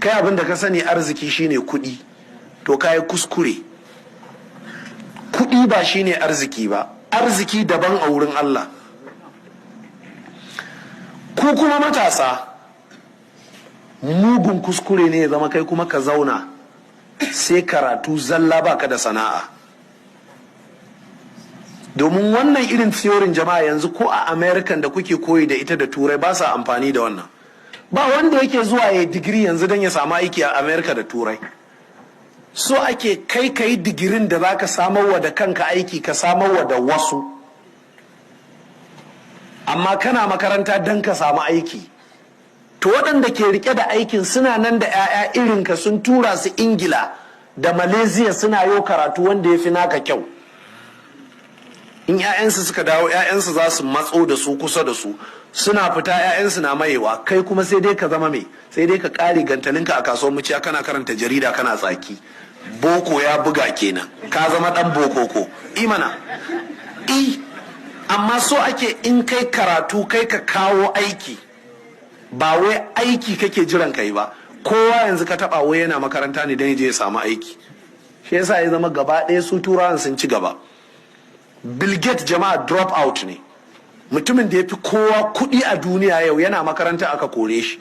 Kai abin da ka sani arziki shine kuɗi, to ka yi kuskure. Kuɗi ba shine arziki ba, arziki daban a wurin Allah. Ku kuma matasa, mugun kuskure ne ya zama kai kuma ka zauna sai karatu zalla, baka da sana'a. Domin wannan irin theory, jama'a, yanzu ko a American da kuke koyi da ita da Turai, ba sa amfani da wannan. Ba wanda yake zuwa ya digiri yanzu don ya samu aiki a America da Turai. So ake kai ka yi digirin da za ka samarwa da kanka aiki, ka samarwa da wasu. Amma kana makaranta don ka samu aiki, to waɗanda ke rike da aikin suna nan da 'ya'ya irinka sun tura su Ingila da Malaysia suna yo karatu wanda ya fi naka kyau. In 'ya'yansu suka dawo, 'ya'yansu za su matso da su kusa da su. Suna fita, 'ya'yansu na mayewa. Kai kuma sai dai ka zama mai, sai dai ka kare gantalinka a kasuwar Muciya kana karanta jarida kana tsaki. Boko ya buga kenan, ka zama dan boko ko imana i. Amma so ake in kai karatu, kai ka kawo aiki, ba wai aiki kake jiran kai ba. Kowa yanzu ka taba, wai yana makaranta ne don je ya samu aiki. Shi yasa ya zama gaba ɗaya su Turawan sun ci gaba. Bill Gates, jama'a, drop out ne. Mutumin da ya fi kowa kuɗi a duniya yau, yana makaranta aka kore shi.